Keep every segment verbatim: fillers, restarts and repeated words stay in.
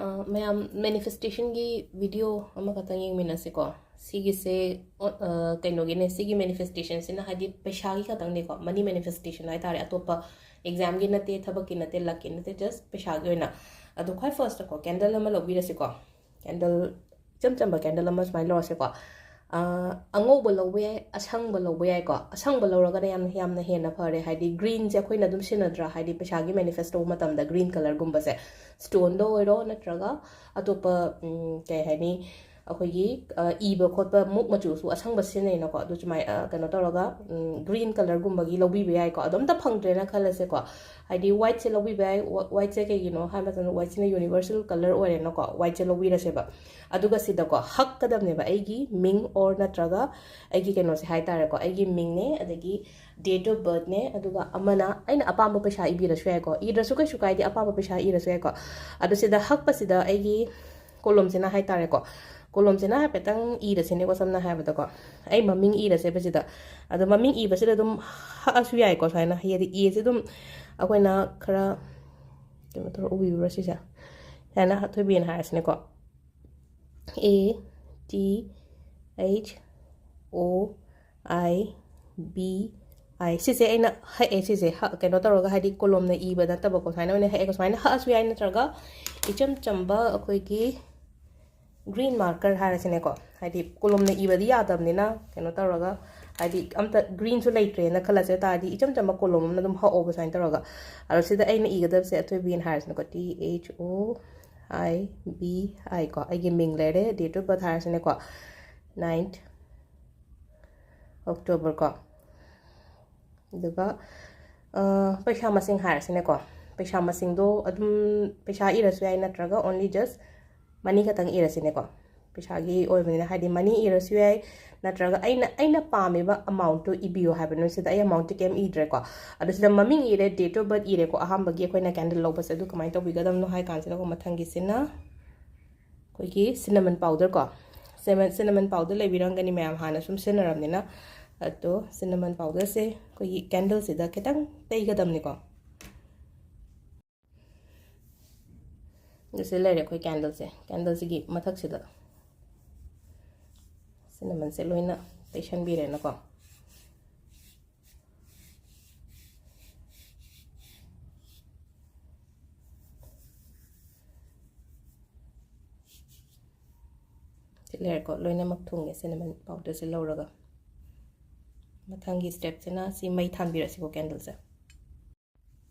ꯑ, ꯃꯌꯥꯝ, ꯃꯦꯅꯤꯐꯦꯁꯇꯦꯁꯟꯒꯤ ꯚꯤꯗꯤꯑꯣ ꯑꯃꯈꯛꯇꯪ ꯌꯦꯡꯃꯤꯟꯅꯁꯤꯀꯣ꯫ ꯁꯤꯒꯤꯁꯦ, ꯑ, ꯀꯩꯅꯣꯒꯤꯅꯦ, ꯁꯤꯒꯤ ꯃꯦꯅꯤꯐꯦꯁꯇꯦꯁꯟꯁꯤꯅ ꯍꯥꯏꯗꯤ ꯄꯩꯁꯥꯒꯤ ꯈꯛꯇꯪꯅꯦꯀꯣ, ꯃꯅꯤ ꯃꯦꯅꯤꯐꯦꯁꯇꯦꯁꯟ ꯍꯥꯏꯇꯥꯔꯦ꯫ ꯑꯇꯣꯞꯄ ꯑꯦꯛꯖꯥꯝꯒꯤ ꯅꯠꯇꯦ, ꯊꯕꯛꯀꯤ ꯅꯠꯇꯦ, ꯂꯛꯀꯤ ꯅꯠꯇꯦ, ꯖꯁ ꯄꯩꯁꯥꯒꯤ ꯑꯣꯏꯅ꯫ ꯑꯗꯣ ꯈ꯭ꯋꯥꯏ ꯐꯥꯔꯁꯇꯀꯣ, ꯀꯦꯟꯗꯜ ꯑꯃ ꯂꯧꯕꯤꯔꯁꯤꯀꯣ꯫ ꯀꯦꯟꯗꯜ, ꯏꯆꯝ ꯆꯝꯕ ꯀꯦꯟꯗꯜ ꯑꯃ ꯁꯨꯃꯥꯏꯅ ꯂꯧꯔꯁꯤꯀꯣ꯫ ꯑ, ꯑꯉꯧꯕ ꯂꯧꯕ ꯌꯥꯏ, ꯑꯁꯪꯕ ꯂꯧꯕ ꯌꯥꯏꯀꯣ꯫ ꯑꯁꯪꯕ ꯂꯧꯔꯒꯅ ꯌꯥꯝ, ꯌꯥꯝꯅ ꯍꯦꯟꯅ ꯐꯔꯦ, ꯍꯥꯏꯗꯤ ꯒ꯭ꯔꯤꯟꯁꯦ ꯑꯩꯈꯣꯏꯅ ꯑꯗꯨꯝ ꯁꯤꯖꯤꯟꯅꯗ꯭ꯔꯥ, ꯍꯥꯏꯗꯤ ꯄꯩꯁꯥꯒꯤ ꯃꯦꯅꯤꯐꯦꯁ ꯇꯧꯕ ꯃꯇꯝꯗ ꯒ꯭ꯔꯤꯟ ꯀꯂꯔꯒꯨꯝꯕꯁꯦ, ꯁ꯭ꯇꯣꯟꯗ ꯑꯣꯏꯔꯣ ꯅꯠꯇ꯭ꯔꯒ ꯑꯇꯣꯞꯄ, ꯎꯝ, ꯀꯩ ꯍꯥꯏꯅꯤ, ꯑꯩꯈꯣꯏꯒꯤ, ꯑ, ꯏꯕ ꯈꯣꯠꯄ ꯃꯨꯛ ꯃꯆꯨꯁꯨ ꯑꯁꯪꯕ ꯁꯤꯖꯤꯟꯅꯩꯅꯀꯣ꯫ ꯑꯗꯨ ꯁꯨꯃꯥꯏ-, ꯑ, ꯀꯩꯅꯣ ꯇꯧꯔꯒ, ꯎꯝ, ꯒ꯭ꯔꯤꯟ ꯀꯂꯔꯒꯨꯝꯕꯒꯤ ꯂꯧꯕꯤꯕ ꯌꯥꯏꯀꯣ꯫ ꯑꯗꯣ ꯑꯝꯇ ꯐꯪꯗ꯭ꯔꯦꯅ ꯈꯜꯂꯁꯦꯀꯣ, ꯍꯥꯏꯗꯤ ꯋꯥꯏꯠꯁꯦ ꯂꯧꯕꯤꯕ ꯌꯥꯏ꯫ ꯋꯥ-, ꯋꯥꯏꯠꯁꯦ ꯀꯩꯒꯤꯅꯣ ꯍꯥꯏꯕ ꯃꯇꯝꯗ, ꯋꯥꯏꯠꯁꯤꯅ ꯌꯨꯅꯤꯚꯔꯁꯦꯜ ꯀꯂꯔ ꯑꯣꯏꯔꯦꯅꯀꯣ꯫ ꯋꯥꯏꯠꯁꯦ ꯂꯧꯕꯤꯔꯁꯦꯕ꯫ ꯑꯗꯨꯒ ꯁꯤꯗꯀꯣ ꯍꯛꯀꯗꯕꯅꯦꯕ, ꯑꯩꯒꯤ ꯃꯤꯡ ꯑꯣꯔ ꯅꯠꯇ꯭ꯔꯒ ꯑꯩꯒꯤ ꯀꯩꯅꯣꯁꯦ ꯍꯥꯏꯇꯥꯔꯦꯀꯣ, ꯑꯩꯒꯤ ꯃꯤꯡꯅꯦ, ꯑꯗꯒꯤ date of birthꯅꯦ, ꯑꯗꯨꯒ ꯑꯃꯅ ꯑꯩꯅ ꯑꯄꯥꯝꯕ ꯄꯩꯁꯥ ꯏꯕꯤꯔꯁꯨ ꯌꯥꯏꯀꯣ, ꯏꯗ꯭ꯔꯁꯨ ꯀꯩꯁꯨ ꯀꯥꯏꯗꯦ, ꯑꯄꯥꯝꯕ ꯄꯩꯁꯥ ꯏꯔꯁꯨ ꯌꯥꯏꯀꯣ꯫ ꯑꯗꯣ ꯁꯤꯗ ꯍꯛꯄꯁꯤꯗ ꯑꯩꯒꯤ ꯀꯣꯂꯣꯝꯁꯤꯅ ꯍꯥꯏꯇꯥꯔꯦꯀꯣ, ꯀꯣꯂꯣꯝꯁꯤꯅ ꯍꯥꯏꯐꯦꯠꯇꯪ ꯏꯔꯁꯤꯅꯦꯀꯣ, ꯁꯝꯅ ꯍꯥꯏꯔꯕꯗꯀꯣ, ꯑꯩ ꯃꯃꯤꯡ ꯏꯔꯁꯦꯕ ꯁꯤꯗ꯫ ꯑꯗꯣ ꯃꯃꯤꯡ ꯏꯕꯁꯤꯗ ꯑꯗꯨꯝ ꯍꯛꯑꯁꯨ ꯌꯥꯏꯀꯣ, ꯁꯨꯃꯥꯏꯅ, ꯍꯥꯏꯗꯤ ꯑꯦꯁꯦ ꯑꯗꯨꯝ ꯑꯩꯈꯣꯏꯅ ꯈꯔ ꯀꯩꯅꯣ ꯇꯧꯔ ꯎꯕꯤꯕ꯭ꯔꯥ ꯁꯤꯁꯦ? ꯁꯨꯃꯥꯏꯅ, ꯊꯣꯏꯕꯤꯅ ꯍꯥꯏꯔꯁꯤꯅꯦꯀꯣ, A T H O I B I꯫ ꯁꯤꯁꯦ ꯑꯩꯅ ꯍꯛꯑꯦ, ꯁꯤꯁꯦ ꯍꯛ-, ꯀꯩꯅꯣ ꯇꯧꯔꯒ, ꯍꯥꯏꯗꯤ ꯀꯣꯂꯣꯝꯅ ꯏꯕ ꯅꯠꯇꯕꯀꯣ, ꯁꯨꯃꯥꯏꯅ ꯑꯣꯏꯅ ꯍꯛꯑꯦꯀꯣ꯫ ꯁꯨꯃꯥꯏꯅ ꯍꯛꯑꯁꯨ ꯌꯥꯏ, ꯅꯠꯇ꯭ꯔꯒ ꯏꯆꯝ ꯆꯝꯕ ꯑꯩꯈꯣꯏꯒꯤ ꯒ꯭ꯔꯤꯟ ꯃꯥꯔꯀꯔ ꯍꯥꯏꯔꯁꯤꯅꯦꯀꯣ, ꯍꯥꯏꯗꯤ ꯀꯣꯂꯣꯝꯅ ꯏꯕꯗꯤ ꯌꯥꯗꯕꯅꯤꯅ, ꯀꯩꯅꯣ ꯇꯧꯔꯒ, ꯍꯥꯏꯗꯤ ꯑꯝꯇ ꯒ꯭ꯔꯤꯟꯁꯨ ꯂꯩꯇ꯭ꯔꯦꯅ ꯈꯜꯂꯁꯦ, ꯇꯥꯔꯗꯤ ꯏꯆꯝ ꯆꯝꯕ ꯀꯣꯂꯣꯝ ꯑꯃꯅ ꯑꯗꯨꯝ ꯍꯛꯑꯣꯕ ꯁꯨꯃꯥꯏꯅ ꯇꯧꯔꯒ꯫ ꯑꯗꯣ ꯁꯤꯗ ꯑꯩꯅ ꯏꯒꯗꯕꯁꯦ ꯑꯊꯣꯏꯕꯤꯅ ꯍꯥꯏꯔꯁꯤꯅꯦꯀꯣ, T H O I B I ꯀꯣ, ꯑꯩꯒꯤ ꯃꯤꯡ ꯂꯩꯔꯦ, date of birth ꯍꯥꯏꯔꯁꯤꯅꯦꯀꯣ, ninth October ꯀꯣ꯫ ꯑꯗꯨꯒ, ꯑ, ꯄꯩꯁꯥ ꯃꯁꯤꯡ ꯍꯥꯏꯔꯁꯤꯅꯦꯀꯣ, ꯄꯩꯁꯥ ꯃꯁꯤꯡꯗꯣ ꯑꯗꯨꯝ ꯄꯩꯁꯥ ꯏꯔꯁꯨ ꯌꯥꯏ, ꯅꯠꯇ꯭ꯔꯒ only just money ꯈꯛꯇꯪ ꯏꯔꯁꯤꯅꯦꯀꯣ꯫ ꯄꯩꯁꯥꯒꯤ ꯑꯣꯏꯕꯅꯤꯅ, ꯍꯥꯏꯗꯤ money ꯏꯔꯁꯨ ꯌꯥꯏ, ꯅꯠꯇ꯭ꯔꯒ ꯑꯩꯅ, ꯑꯩꯅ ꯄꯥꯝꯃꯤꯕ amountꯇꯣ ꯏꯕꯤꯌꯨ ꯍꯥꯏꯕꯅꯤ꯫ ꯁꯤꯗ ꯑꯩ amountꯇꯤ ꯀꯩꯝ ꯏꯗ꯭ꯔꯦꯀꯣ꯫ ꯑꯗꯣ ꯁꯤꯗ ꯃꯃꯤꯡ ꯏꯔꯦ, date of birth ꯏꯔꯦꯀꯣ, ꯑꯍꯥꯟꯕꯒꯤ ꯑꯩꯈꯣꯏꯅ ꯀꯦꯟꯗꯜ ꯂꯧꯕꯁꯦ꯫ ꯑꯗꯨ ꯀꯃꯥꯏꯅ ꯇꯧꯕꯤꯒꯗꯕꯅꯣ ꯍꯥꯏ ꯀꯥꯟꯁꯤꯗꯀꯣ, ꯃꯊꯪꯒꯤꯁꯤꯅ ꯑꯩꯈꯣꯏꯒꯤ cinnamon powder ꯀꯣ, cinnamon, cinnamon powder ꯂꯩꯕꯤꯔꯝꯒꯅꯤ ꯃꯌꯥꯝ, ꯍꯥꯟꯅ ꯁꯨꯝ ꯁꯤꯖꯤꯟꯅꯔꯕꯅꯤꯅ꯫ ꯑꯗꯣ cinnamon powderꯁꯦ ꯑꯩꯈꯣꯏꯒꯤ ꯀꯦꯟꯗꯜꯁꯤꯗ ꯈꯤꯇꯪ ꯇꯩꯒꯗꯕꯅꯤꯀꯣ꯫ ꯑꯁꯤ ꯂꯩꯔꯦ ꯑꯩꯈꯣꯏ ꯀꯦꯟꯗꯜꯁꯦ꯫ ꯀꯦꯟꯗꯜꯁꯤꯒꯤ ꯃꯊꯛꯁꯤꯗ ꯁꯤꯅꯃꯟꯁꯦ ꯂꯣꯏꯅ ꯇꯩꯁꯟꯕꯤꯔꯦꯅꯀꯣ꯫ ꯁꯤ ꯂꯩꯔꯦꯀꯣ, ꯂꯣꯏꯅꯃꯛ ꯊꯨꯡꯉꯦ ꯁꯤꯅꯃꯟ ꯄꯥꯎꯗꯔꯁꯦ ꯂꯧꯔꯒ꯫ ꯃꯊꯪꯒꯤ ꯁ꯭ꯇꯦꯞꯁꯤꯅ ꯁꯤ ꯃꯩ ꯊꯥꯟꯕꯤꯔꯁꯤꯀꯣ ꯀꯦꯟꯗꯜꯁꯦ꯫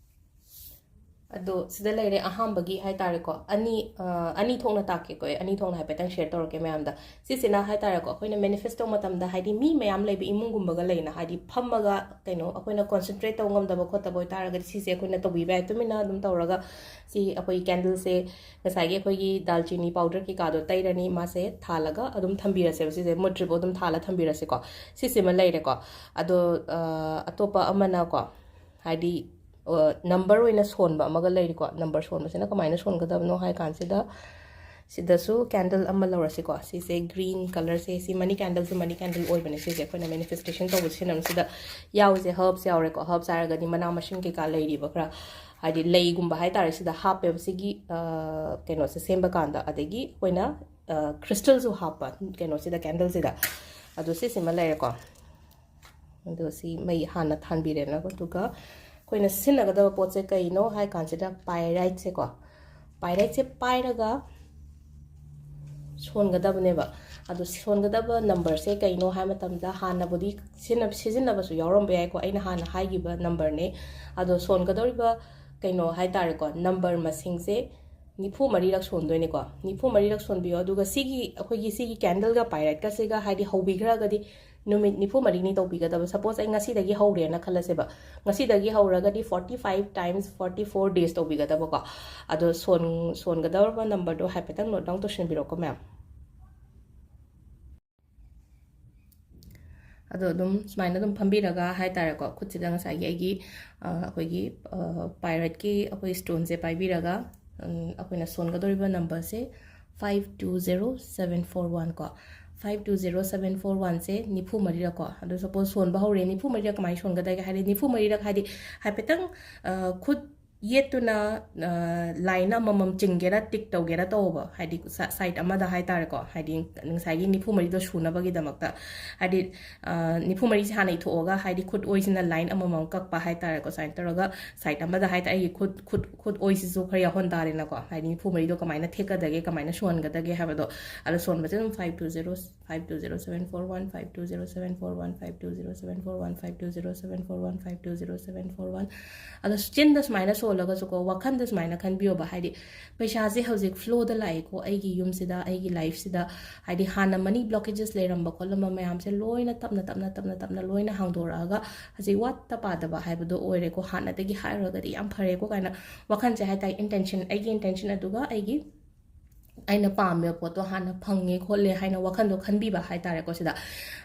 ꯑꯗꯣ ꯁꯤꯗ ꯂꯩꯔꯦ ꯑꯍꯥꯟꯕꯒꯤ ꯍꯥꯏꯇꯥꯔꯦꯀꯣ, ꯑꯅꯤ, ꯑ, ꯑꯅꯤ ꯊꯣꯛꯅ ꯇꯥꯛꯀꯦꯀꯣ ꯑꯩ, ꯑꯅꯤ ꯊꯣꯛꯅ ꯍꯥꯏꯐꯦꯠꯇꯪ ꯁꯤꯌꯔ ꯇꯧꯔꯛꯀꯦ ꯃꯌꯥꯝꯗ꯫ ꯁꯤꯁꯤꯅ ꯍꯥꯏꯇꯥꯔꯦꯀꯣ, ꯑꯩꯈꯣꯏꯅ ꯃꯦꯅꯤꯐꯦꯁꯇꯣ ꯃꯇꯝꯗ ꯍꯥꯏꯗꯤ ꯃꯤ ꯃꯌꯥꯝ ꯂꯩꯕ ꯏꯃꯨꯡꯒꯨꯝꯕꯒ ꯂꯩꯅ, ꯍꯥꯏꯗꯤ ꯐꯝꯃꯒ ꯀꯩꯅꯣ ꯑꯩꯈꯣꯏꯅ ꯀꯣꯟꯁꯦꯟꯇ꯭ꯔꯦꯠ ꯇꯧ ꯉꯝꯗꯕ ꯈꯣꯠꯇꯕ ꯑꯣꯏꯇꯥꯔꯒꯗꯤ ꯁꯤꯁꯦ ꯑꯩꯈꯣꯏꯅ ꯇꯧꯕꯤꯕ ꯌꯥꯏ꯫ ꯇꯨꯃꯤꯟꯅ ꯑꯗꯨꯝ ꯇꯧꯔꯒ ꯁꯤ ꯑꯩꯈꯣꯏꯒꯤ ꯀꯦꯟꯗꯜꯁꯦ ꯉꯁꯥꯏꯒꯤ ꯑꯩꯈꯣꯏꯒꯤ ꯗꯥꯜꯆꯤꯅꯤ ꯄꯥꯎꯗꯔ ꯀꯩꯀꯥꯗꯣ ꯇꯩꯔꯅꯤ, ꯃꯥꯁꯦ ꯊꯥꯜꯂꯒ ꯑꯗꯨꯝ ꯊꯝꯕꯤꯔꯁꯦꯕ, ꯁꯤꯁꯦ ꯃꯨꯠꯇ꯭ꯔꯤꯐꯥꯎ ꯑꯗꯨꯝ ꯊꯥꯜꯂ ꯊꯝꯕꯤꯔꯁꯦꯀꯣ꯫ ꯁꯤꯁꯤꯃ ꯂꯩꯔꯦꯀꯣ꯫ ꯑꯗꯣ, ꯑ, ꯑꯇꯣꯞꯄ ꯑꯃꯅꯀꯣ, ꯍꯥꯏꯗꯤ, ꯑ, ꯅꯝꯕꯔ ꯑꯣꯏꯅ ꯁꯣꯟꯕ ꯑꯃꯒ ꯂꯩꯔꯤꯀꯣ꯫ ꯅꯝꯕꯔ ꯁꯣꯟꯕꯁꯤꯅ ꯀꯃꯥꯏꯅ ꯁꯣꯟꯒꯗꯕꯅꯣ ꯍꯥꯏ ꯀꯥꯟꯁꯤꯗ, ꯁꯤꯗꯁꯨ ꯀꯦꯟꯗꯜ ꯑꯃ ꯂꯧꯔꯁꯤꯀꯣ꯫ ꯁꯤꯁꯦ ꯒ꯭ꯔꯤꯟ ꯀꯂꯔꯁꯦ, ꯁꯤ ꯃꯅꯤ ꯀꯦꯟꯗꯜꯁꯦ, ꯃꯅꯤ ꯀꯦꯟꯗꯜ ꯑꯣꯏꯕꯅꯦ꯫ ꯁꯤꯁꯦ ꯑꯩꯈꯣꯏꯅ ꯃꯦꯅꯤꯐꯦꯁꯇꯦꯁꯟ ꯇꯧꯕ ꯁꯤꯖꯤꯟꯅꯕꯁꯤꯗ ꯌꯥꯎꯔꯤꯁꯦ ꯍꯔꯕꯁ ꯌꯥꯎꯔꯦꯀꯣ꯫ ꯍꯔꯕꯁ ꯍꯥꯏꯔꯒꯗꯤ ꯃꯅꯥ ꯃꯁꯤꯡ ꯀꯩꯀꯥ ꯂꯩꯔꯤꯕ ꯈꯔ, ꯍꯥꯏꯗꯤ ꯂꯩꯒꯨꯝꯕ ꯍꯥꯏꯇꯥꯔꯦ, ꯁꯤꯗ ꯍꯥꯞꯄꯦꯕ ꯁꯤꯒꯤ, ꯑ, ꯀꯩꯅꯣꯁꯦ ꯁꯦꯝꯕ ꯀꯥꯟꯗ꯫ ꯑꯗꯒꯤ ꯑꯩꯈꯣꯏꯅ, ꯑ, ꯀ꯭ꯔꯤꯁꯇꯜꯁꯨ ꯍꯥꯞꯄ ꯀꯩꯅꯣꯁꯤꯗ, ꯀꯦꯟꯗꯜꯁꯤꯗ꯫ ꯑꯗꯣ ꯁꯤꯁꯤꯃ ꯂꯩꯔꯦꯀꯣ꯫ ꯑꯗꯣ ꯁꯤ ꯃꯩ ꯍꯥꯟꯅ ꯊꯥꯟꯕꯤꯔꯦꯅꯀꯣ꯫ ꯑꯗꯨꯒ ꯑꯩꯈꯣꯏꯅ ꯁꯤꯖꯤꯟꯅꯒꯗꯕ ꯄꯣꯠꯁꯦ ꯀꯩꯅꯣ ꯍꯥꯏ ꯀꯥꯟꯁꯤꯗ ꯄꯥꯏꯔꯥꯏꯠꯁꯦꯀꯣ꯫ ꯄꯥꯏꯔꯥꯏꯠꯁꯦ ꯄꯥꯏꯔꯒ ꯁꯣꯟꯒꯗꯕꯅꯦꯕ꯫ ꯑꯗꯣ ꯁꯣꯟꯒꯗꯕ ꯅꯝꯕꯔꯁꯦ ꯀꯩꯅꯣ ꯍꯥꯏ ꯃꯇꯝꯗ ꯍꯥꯟꯅꯕꯨꯗꯤ ꯁꯤꯖꯤꯟꯅ-, ꯁꯤꯖꯤꯟꯅꯕꯁꯨ ꯌꯥꯎꯔꯝꯕ ꯌꯥꯏꯀꯣ꯫ ꯑꯩꯅ ꯍꯥꯟꯅ ꯍꯥꯏꯈꯤꯕ ꯅꯝꯕꯔꯅꯦ꯫ ꯑꯗꯣ ꯁꯣꯟꯒꯗꯧꯔꯤꯕ ꯀꯩꯅꯣ ꯍꯥꯏ ꯇꯥꯔꯦꯀꯣ, ꯅꯝꯕꯔ ꯃꯁꯤꯡꯁꯦ ꯅꯤꯐꯨ ꯃꯔꯤꯔꯛ ꯁꯣꯟꯗꯣꯏꯅꯦꯀꯣ꯫ ꯅꯤꯐꯨ ꯃꯔꯤꯔꯛ ꯁꯣꯟꯕꯤꯌꯣ꯫ ꯑꯗꯨꯒ ꯁꯤꯒꯤ, ꯑꯩꯈꯣꯏꯒꯤ ꯁꯤꯒꯤ ꯀꯦꯟꯗꯜꯒ ꯄꯥꯏꯔꯥꯏꯠꯀꯁꯤꯒ ꯍꯥꯏꯗꯤ ꯍꯧꯕꯤꯈ꯭ꯔꯒꯗꯤ ꯅꯨꯃꯤꯠ ꯅꯤꯐꯨ ꯃꯔꯤꯅꯤ ꯇꯧꯕꯤꯒꯗꯕ꯫ ꯁꯄꯣꯁ ꯑꯩ ꯉꯁꯤꯗꯒꯤ ꯍꯧꯔꯦꯅ ꯈꯜꯂꯁꯦꯕ, ꯉꯁꯤꯗꯒꯤ ꯍꯧꯔꯒꯗꯤ forty five times forty four days ꯇꯧꯕꯤꯒꯗꯕꯀꯣ꯫ ꯑꯗꯣ ꯁꯣꯟ-, ꯁꯣꯟꯒꯗꯧꯔꯕ ꯅꯝꯕꯔꯗꯣ ꯍꯥꯏꯐꯦꯠꯇꯪ ꯅꯣꯠ ꯗꯥꯎꯟ ꯇꯧꯁꯤꯟꯕꯤꯔꯣꯀꯣ ꯃꯌꯥꯝ꯫ ꯑꯗꯣ ꯑꯗꯨꯝ ꯁꯨꯃꯥꯏꯅ ꯑꯗꯨꯝ ꯐꯝꯕꯤꯔꯒ ꯍꯥꯏꯇꯥꯔꯦꯀꯣ, ꯈꯨꯠꯁꯤꯗ ꯉꯁꯥꯏꯒꯤ ꯑꯩꯒꯤ, ꯑ, ꯑꯩꯈꯣꯏꯒꯤ, ꯑ, ꯄꯥꯏꯔꯠꯀꯤ ꯑꯩꯈꯣꯏ ꯁ꯭ꯇꯣꯟꯁꯦ ꯄꯥꯏꯕꯤꯔꯒ, ꯎꯝ, ꯑꯩꯈꯣꯏꯅ ꯁꯣꯟꯒꯗꯧꯔꯤꯕ ꯅꯝꯕꯔꯁꯦ five two zero seven four one ꯀꯣ꯫ Five two zero seven four one ꯁꯦ ꯅꯤꯐꯨ ꯃꯔꯤꯔꯛ ꯀꯣ꯫ ꯑꯗꯣ ꯁꯄꯣꯁ ꯁꯣꯟꯕ ꯍꯧꯔꯦ, ꯅꯤꯐꯨ ꯃꯔꯤꯔꯛ ꯀꯃꯥꯏꯅ ꯁꯣꯟꯒꯗꯒꯦ ꯍꯥꯏꯗꯤ, ꯅꯤꯐꯨ ꯃꯔꯤꯔꯛ ꯍꯥꯏꯗꯤ ꯍꯥꯏꯐꯦꯠꯇꯪ, ꯑ, ꯈꯨꯠ ꯌꯦꯠꯇꯨꯅ ꯂꯥꯏꯟ ꯑꯃꯃꯝ ꯆꯤꯡꯒꯦꯔꯥ ꯇꯤꯛ ꯇꯧꯒꯦꯔꯥ ꯇꯧꯕ, ꯍꯥꯏꯗꯤ ꯁꯥꯏꯠ ꯑꯃꯗ ꯍꯥꯏꯇꯥꯔꯦꯀꯣ, ꯍꯥꯏꯗꯤ ꯉꯁꯥꯏꯒꯤ ꯅꯤꯐꯨ ꯃꯔꯤꯗꯣ ꯁꯨꯅꯕꯒꯤꯗꯃꯛꯇ, ꯍꯥꯏꯗꯤ ꯅꯤꯐꯨ ꯃꯔꯤꯁꯦ ꯍꯥꯟꯅ ꯏꯊꯣꯛꯑꯒ, ꯍꯥꯏꯗꯤ ꯈꯨꯠ ꯑꯣꯏꯁꯤꯅ ꯂꯥꯏꯟ ꯑꯃꯃꯝ ꯀꯛꯄ ꯍꯥꯏꯇꯥꯔꯦꯀꯣ, ꯁꯨꯃꯥꯏꯅ ꯇꯧꯔꯒ ꯁꯥꯏꯠ ꯑꯃꯗ ꯍꯥꯏꯇꯥꯔꯦ ꯑꯩꯒꯤ ꯈꯨꯠ ꯈꯨꯠ ꯈꯨꯠ ꯑꯣꯏꯁꯤꯁꯨ ꯈꯔ ꯌꯥꯎꯍꯟ ꯇꯥꯔꯦꯅꯀꯣ, ꯍꯥꯏꯗꯤ ꯅꯤꯐꯨ ꯃꯔꯤꯗꯣ ꯀꯃꯥꯏꯅ ꯊꯦꯛꯀꯗꯒꯦ, ꯀꯃꯥꯏꯅ ꯁꯣꯟꯒꯗꯒꯦ ꯍꯥꯏꯕꯗꯣ꯫ ꯑꯗꯣ ꯁꯣꯟꯕꯁꯦ ꯑꯗꯨꯝ five two zero five two zero seven four one, five two zero seven four one, five two zero seven four one, five two zero seven four one, five two zero seven four one꯫ ꯑꯗꯣ ꯆꯤꯟꯗ ꯁꯨꯃꯥꯏꯅ ꯁꯣꯜꯂꯒꯁꯨꯀꯣ, ꯋꯥꯈꯟꯗ ꯁꯨꯃꯥꯏꯅ ꯈꯟꯕꯤꯌꯣꯕ, ꯍꯥꯏꯗꯤ ꯄꯩꯁꯥꯁꯦ ꯍꯧꯖꯤꯛ ꯐ꯭ꯂꯣꯗ ꯂꯥꯛꯑꯦꯀꯣ ꯑꯩꯒꯤ ꯌꯨꯝꯁꯤꯗ, ꯑꯩꯒꯤ ꯂꯥꯏꯐꯁꯤꯗ꯫ ꯍꯥꯏꯗꯤ ꯍꯥꯟꯅ ꯃꯅꯤ ꯕ꯭ꯂꯣꯀꯦꯖꯦꯁ ꯂꯩꯔꯝꯕ ꯈꯣꯠꯂꯝꯕ ꯃꯌꯥꯝꯁꯦ ꯂꯣꯏꯅ ꯇꯞꯅ ꯇꯞꯅ ꯇꯞꯅ ꯇꯞꯅ ꯂꯣꯏꯅ ꯍꯥꯡꯗꯣꯔꯛꯑꯒ ꯍꯧꯖꯤꯛ ꯋꯥꯠꯇ ꯄꯥꯗꯕ ꯍꯥꯏꯕꯗꯣ ꯑꯣꯏꯔꯦꯀꯣ꯫ ꯍꯥꯟꯅꯗꯒꯤ ꯍꯥꯏꯔꯨꯔꯒꯗꯤ ꯌꯥꯝ ꯐꯔꯦꯀꯣ ꯀꯥꯏꯅ ꯋꯥꯈꯜꯁꯦ ꯍꯥꯏꯇꯥꯔꯦ, ꯏꯟꯇꯦꯟꯁꯟ, ꯑꯩꯒꯤ ꯏꯟꯇꯦꯟꯁꯟ ꯑꯗꯨꯒ ꯑꯩꯒꯤ ꯑꯩꯅ ꯄꯥꯝꯃꯤꯕ ꯄꯣꯠꯇꯣ ꯍꯥꯟꯅ ꯐꯪꯉꯦ ꯈꯣꯠꯂꯦ ꯍꯥꯏꯅ ꯋꯥꯈꯜꯗꯣ ꯈꯟꯕꯤꯕ ꯍꯥꯏꯇꯥꯔꯦꯀꯣ꯫ ꯁꯤꯗ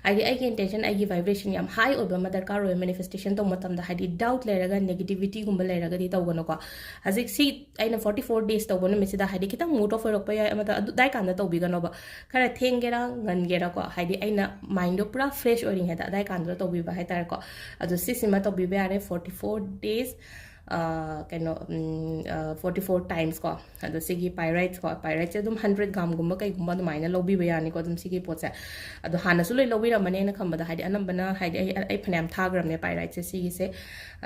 ꯍꯥꯏꯗꯤ ꯑꯩꯒꯤ ꯏꯟꯇꯦꯟꯁꯟ, ꯑꯩꯒꯤ ꯚꯥꯏꯕ꯭ꯔꯦꯁꯟ ꯌꯥꯝ ꯍꯥꯏ ꯑꯣꯏꯕ ꯑꯃ ꯗꯔꯀꯥꯔ ꯑꯣꯏ ꯃꯦꯅꯤꯐꯦꯁꯇꯦꯁꯟ ꯇꯧꯕ ꯃꯇꯝꯗ꯫ ꯍꯥꯏꯗꯤ ꯗꯥꯎꯠ ꯂꯩꯔꯒ, ꯅꯦꯒꯦꯇꯤꯚꯤꯇꯤꯒꯨꯝꯕ ꯂꯩꯔꯒꯗꯤ ꯇꯧꯒꯅꯨꯀꯣ꯫ ꯍꯧꯖꯤꯛ ꯁꯤ ꯑꯩꯅ forty four days ꯇꯧꯕ ꯅꯨꯃꯤꯠꯁꯤꯗ ꯍꯥꯏꯗꯤ ꯈꯤꯇꯪ mood off ꯑꯣꯏꯔꯛꯄ ꯌꯥꯏ, ꯑꯃꯗ ꯑꯗꯨ ꯑꯗꯥꯏ ꯀꯥꯟꯗ ꯇꯧꯕꯤꯒꯅꯣꯕ꯫ ꯈꯔ ꯊꯦꯡꯒꯦꯔꯥ ꯉꯟꯒꯦꯔꯥꯀꯣ, ꯍꯥꯏꯗꯤ ꯑꯩꯅ ꯃꯥꯏꯟꯗꯣ ꯄꯨꯔꯥ ꯐ꯭ꯔꯦꯁ ꯑꯣꯏꯔꯤꯉꯩꯗ ꯑꯗꯥꯏ ꯀꯥꯟꯗꯨꯗ ꯇꯧꯕꯤꯕ ꯍꯥꯏꯇꯥꯔꯦꯀꯣ꯫ ꯑꯗꯣ ꯁꯤꯁꯤꯃ ꯇꯧꯕꯤꯕ ꯌꯥꯔꯦ, forty four days, ꯀꯩꯅꯣ, forty four times ꯀꯣ꯫ ꯑꯗꯣ ꯁꯤꯒꯤ ꯄꯥꯏꯔꯥꯏꯠꯁ ꯀꯣ, ꯄꯥꯏꯔꯥꯏꯠꯁꯦ ꯑꯗꯨꯝ ꯍꯟꯗ꯭ꯔꯦꯠ ꯒ꯭ꯔꯥꯝꯒꯨꯝꯕ ꯀꯩꯒꯨꯝꯕ ꯑꯗꯨꯃꯥꯏꯅ ꯂꯧꯕꯤꯕ ꯌꯥꯅꯤꯀꯣ ꯑꯗꯨꯝ ꯁꯤꯒꯤ ꯄꯣꯠꯁꯦ꯫ ꯑꯗꯣ ꯍꯥꯟꯅꯁꯨ ꯂꯣꯏ ꯂꯧꯕꯤꯔꯝꯃꯅꯦꯅ ꯈꯟꯕꯗ, ꯍꯥꯏꯗꯤ ꯑꯅꯝꯕꯅ, ꯍꯥꯏꯗꯤ ꯑꯩ, ꯑꯩ ꯐꯅꯌꯥꯝ ꯊꯥꯈ꯭ꯔꯕꯅꯦ ꯄꯥꯏꯔꯥꯏꯠꯁꯦ ꯁꯤꯒꯤꯁꯦ꯫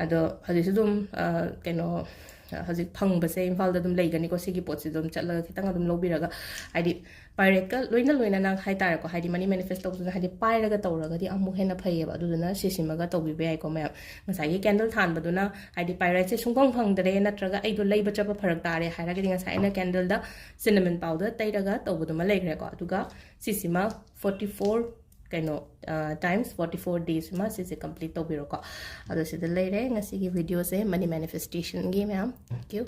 ꯑꯗꯣ ꯍꯧꯖꯤꯛꯁꯨ ꯑꯗꯨꯝ, ꯑ, ꯀꯩꯅꯣ, ꯍꯧꯖꯤꯛ ꯐꯪꯕꯁꯦ ꯏꯝꯐꯥꯜꯗ ꯑꯗꯨꯝ ꯂꯩꯒꯅꯤꯀꯣ꯫ ꯁꯤꯒꯤ ꯄꯣꯠꯁꯦ ꯑꯗꯨꯝ ꯆꯠꯂꯒ ꯈꯤꯇꯪ ꯑꯗꯨꯝ ꯂꯧꯕꯤꯔꯒ, ꯍꯥꯏꯗꯤ ꯄꯥꯏꯔꯦꯠꯀ ꯂꯣꯏꯅ ꯂꯣꯏꯅꯅ ꯍꯥꯏꯇꯥꯔꯦꯀꯣ, ꯍꯥꯏꯗꯤ ꯃꯅꯤ ꯃꯦꯅꯤꯐꯦꯁ ꯇꯧꯕꯗꯨꯅ, ꯍꯥꯏꯗꯤ ꯄꯥꯏꯔꯒ ꯇꯧꯔꯒꯗꯤ ꯑꯃꯨꯛ ꯍꯦꯟꯅ ꯐꯩꯌꯦꯕ꯫ ꯑꯗꯨꯗꯨꯅ ꯁꯤꯁꯤꯃꯒ ꯇꯧꯕꯤꯕ ꯌꯥꯏꯀꯣ ꯃꯌꯥꯝ꯫ ꯉꯁꯥꯏꯒꯤ ꯀꯦꯟꯗꯜ ꯊꯥꯟꯕꯗꯨꯅ, ꯍꯥꯏꯗꯤ ꯄꯥꯏꯔꯦꯠꯁꯦ ꯁꯨꯡꯐꯪ ꯐꯪꯗ꯭ꯔꯦ, ꯅꯠꯇ꯭ꯔꯒ ꯑꯩꯗꯣ ꯂꯩꯕ ꯆꯠꯄ ꯐꯔꯛ ꯇꯥꯔꯦ ꯍꯥꯏꯔꯒꯗꯤ, ꯉꯁꯥꯏ ꯑꯩꯅ ꯀꯦꯟꯗꯜꯗ ꯁꯤꯅꯃꯟ ꯄꯥꯎꯗꯔ ꯇꯩꯔꯒ ꯇꯧꯕꯗꯨꯃ ꯂꯩꯈ꯭ꯔꯦꯀꯣ꯫ ꯑꯗꯨꯒ ꯁꯤꯁꯤꯃ forty four, ꯀꯩꯅꯣ, times forty four days ꯑꯃ ꯁꯤꯁꯦ ꯀꯝꯄ꯭ꯂꯤꯠ ꯇꯧꯕꯤꯔꯣꯀꯣ꯫ ꯑꯗꯣ ꯁꯤꯗ ꯂꯩꯔꯦ ꯉꯁꯤꯒꯤ ꯚꯤꯗꯤꯑꯣꯁꯦ, ꯃꯅꯤ ꯃꯦꯅꯤꯐꯦꯁꯇꯦꯁꯟꯒꯤ ꯃꯌꯥꯝ꯫ Thank you꯫